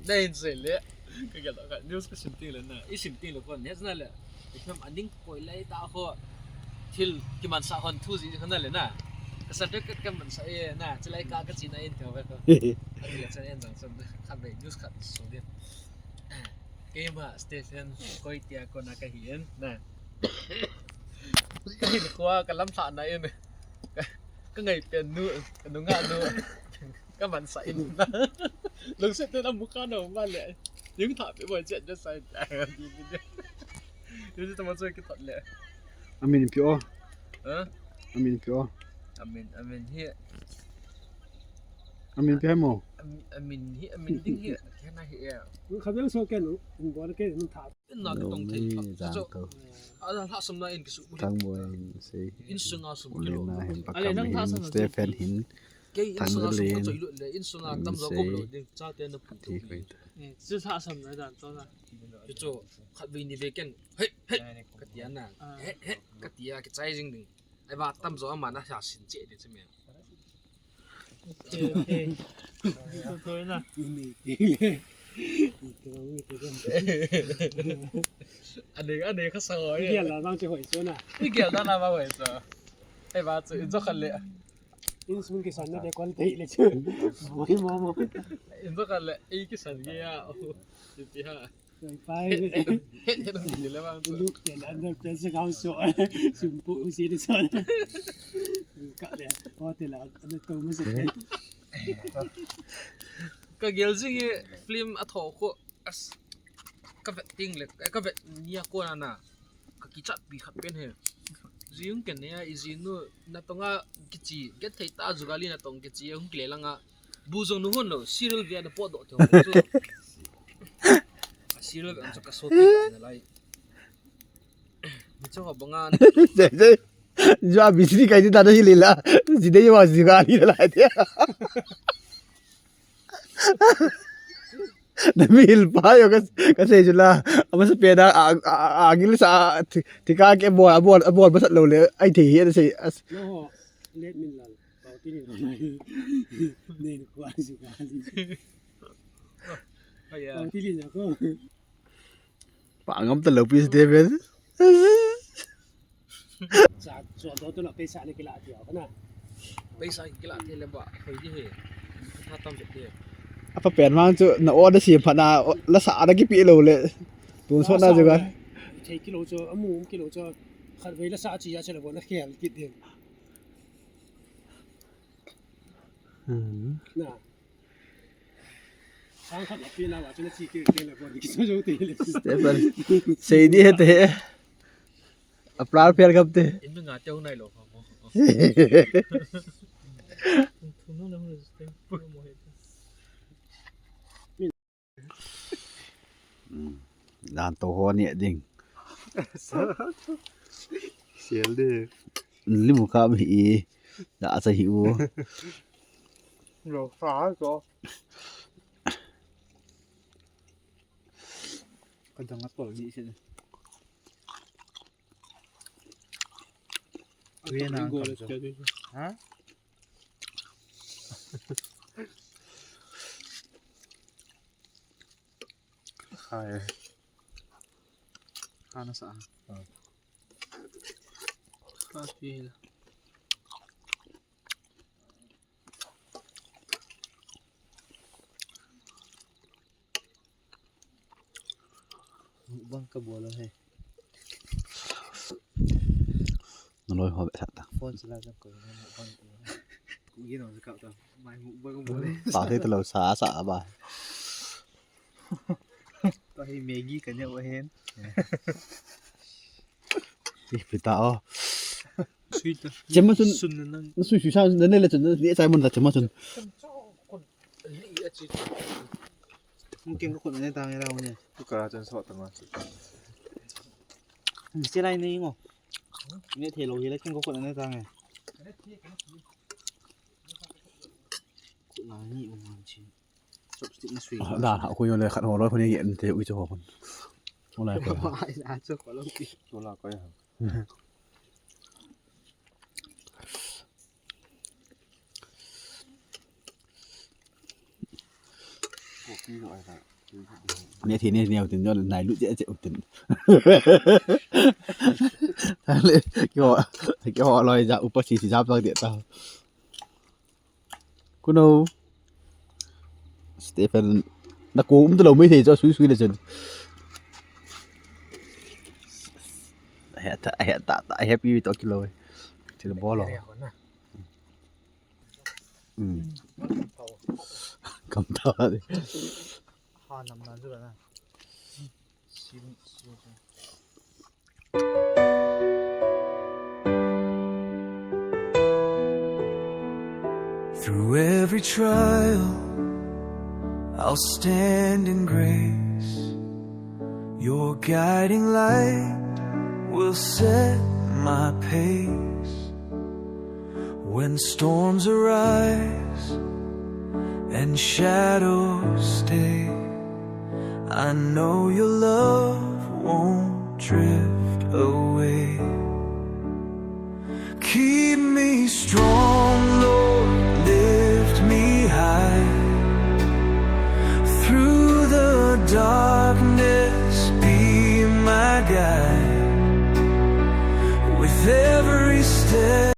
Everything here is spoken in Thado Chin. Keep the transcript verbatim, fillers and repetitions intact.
Na in sei le. Ka gel ka news ka sim ting le na. I sim ting le kon ne na le. I tham aning koi lai ta ho. Thil kimansa hon thu ji hon na le na. Ka sa ka ka mansa e na. Chulai ka ka chi na in theo ve ko. Ani le chan en jang chan khat ve news khat so de. Keima Stephen Koitia kona ka hi in na. Ka hin khua ka lam thla na in. Ka, ka ngai pen nu, ka nunga nu. Ka mansa in na. Lungset te na muka na ma le. Yung tha pe boy chet just sai. Yung tha ma choi ki thot le. Amin pi o. Ha? Amin pi o. Amin, amin hi. Amin pi mo. Am-, amin hi, amin ding hi. Kena hi ya. Khabel so ken, bol ke nun tha. Na ka tong thei. Jang to. Ala ha sam na in kisu. Thang boy sei. In sunga sum kilo. Lena hin pa. Ale nang kam ha hin sam na Stephen hin. Kei in Thang sunga sum le. Ka choi lo le, in sunga tam zo ko lo ding. Cha te na pu. Ti koi ta. Eh, chu ha sam na dan to na. Chu chu khat ve ni ve ken. Hei, hei. Ka tia na. Ah. Hei, hei. Ka tia ki chai jing ding. Ai ba tam zo ama na ha sin che de che me. Okay, okay. Ito to na. Ane, ane, ka sa hoi. Igel la bang che hoi so na. Igel la na ba hoi so. Ai ba chu, in zo khat le. In sun ki san na de kon te le chu. Moi mo mo. In zo khat le, ei ki san ge ya. Ti ha. Pai. He, he, he, he, le bang chu. Look, then under pressure, how so? Simple, you see this one. Ka le, hotel a, ano to mo sa. Ka gel jing e film a tho ko as ka vet ting le, ka vet nia ko na na. Ka kichat pi khat pen he. Jing ken ne a i jing nu na tonga kichi, get thei ta jugali na tong kichi, hung kile langa. Bu jong nu hon lo, serial ve na pot do te ho chu. A serial ve an chu ka so ti na lai. Mi chu ho banga. Jai, jai. Jo a bisri kai ti ta da hi lila. Ji de yo a ji ga ni la ti. Na mi hil pa yo ka, ka sei chu la. Ama sa pe da a, a, a, a, ngil sa, ti, ti ka ke bol, a bol, a bol ba sat lo le. Ai thei hi na sei. As. No ho, let min lal. Pau ti ni lo lai. Nei ni kwa si ka si. Pau ti ni na ko. Pa ngam ta lo pi Stephen. Sa, so do to na pesa ni kila ti ko na. Pesa kila ti le ba, hoi di he. Tha tam se ti. Apa pen mang chu na order si pha na, la sa na ki pi lo le. Tun so na ju ga. Thei kilo chu, amu kilo chu. Khat ve la sa chi ya che le bo na khel kit din. Hmm. Na. Sang khat la pi na wa chu na chi ke ke le ko ni ki so jo te le. Stephen. Sei di he te. A plan fail gam te. In nga te hung nai lo kha mo. Thum no na hung Stephen. Mo he. Hmm. Dan to ho ni ding. Sial de. Limu ka mi i. Da sa hi u. Lo sa ko. Ka dang a tol ni sin. Wi na ko. Ha? Hai. Hana sa. Ka pi la. Mukbang ka bol he. Na loi ho be sa ta. Phone sila jang ko mukbang. Ku gi no ka ta. Mai mukbang ka bol he. Pa te lo sa sa ba. Ka hi Maggi ka ne wa hen. Ti pita o. Sweet. Chema sun. Sun na nang. Sui sui sa na ne le chun ne chai mon la chema sun. Mungkin ko khut na ne tang e la ne. Tu ka ra chan so ta ma. Ni se lai ne ngo. Ne the lo hi la kin ko khut na ne tang e. Khut na ni o man chi. Chopstick na sui. Da ha ko yo le khat ho lo ko ni ye te ui cho ho. Ho lai ko. Ai na cho ko lo ki. Cho la ko ya. Ne thi ne ne utin jon nai lu che che utin. Tale kyo kyo loi ja upa si si jap tak de ta. Kuno. Stephen, na ko um to lo mai thei cho sui sui le chen. He ta he ta ta he pi to kilo. Thil bol lo. Hmm. Kam ta. Ha nam na ju na. Sim sim. Through every trial, I'll stand in grace. Your guiding light will set my pace. When storms arise and shadows stay, I know your love won't drift